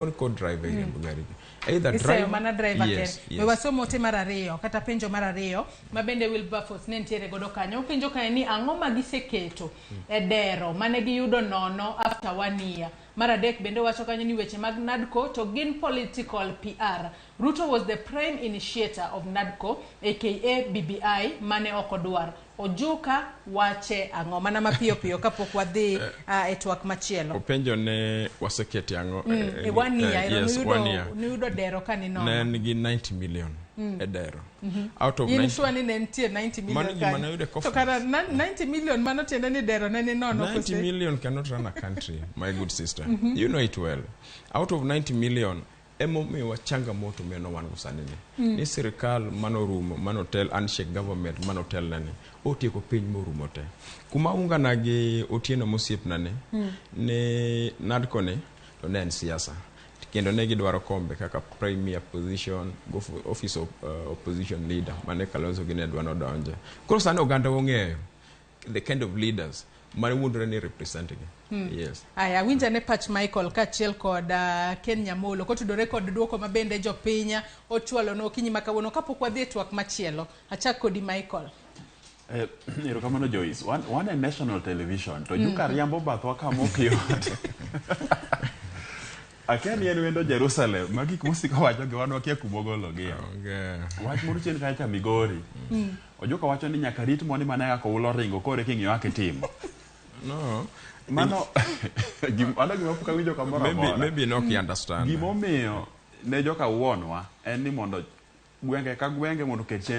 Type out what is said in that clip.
Kod co-driver iriembo gari gi. Either Iseyo driver mana driver yes, kende. yes. We wasom ote mar ariyo kata penjo mar ariyo ma bende Wilberforce ne nitiere godo kanyo. Openjo kae ni ang'o ma giseketo e dero mane giyudo nono after one year. Mar adek bende wacho kanyo ni weche mag NADCO to gin political PR. Ruto was the prime initiator of NADCO aka BBI mane ok odwar. Ojuka wache ang'o? Mana mapiyo piyo kapok wadhi e twak machielo. Openjo ne wasekete ang'o E one year, ero yes, nuyudo, one year. nuyudo dero ka ni nono. Ne en gi 90 million e dero. Out of In 90 sure ni ne nitie 90 million Mano gima kanyo? nayudo e To coffers. kara 90 million mano tiende ni dero ne ni nono 90 kose? million cannot run a country, my good sister. You know it well. Out of 90 million, emomiyo changamoto meno wan go sani ni. Ni sirikal manorumo, manotel, handshake government manotelne ni, otieko piny morumo te. Kuma ungana gi Otieno mosiepna ni, ni NADCO ni, to ne en siasa. Kendo ne gidwaro kombe kaka premier position, go for office of opposition leader, mane Kalonzo gi ne dwa nodonje. Koro sani oganda ong'eyo the kind of leaders mane wuondore ni represent gi. Yes. Aya, winj ane pach Michael kaachiel kod Ken Nyamolo kotudore kod duoko ma bende jopiny ochwalo okinyi ma kawuono kapok wadhi e twak machielo. Achak kodi, Michael. Erokamano, Joyce. Wan e national television to Juka riambo bathwa kama ok yot. Akia ni en wendo Jerusalem ma gik mosiko wacho gi wan wakia kumogologie. Okay. Wach moro chien kacha Migori. Ojuka wacho ni nyaka rit moni mana kaka Oulo ringo koro eka ing'iyo kaka itimo. No. Mano gima pok awinjo kamoro Maybe, amora. maybe not you understand. Gimomiyo ne joka wuonwa en ni mondo gwenge ka gwenge mondo oket chenro.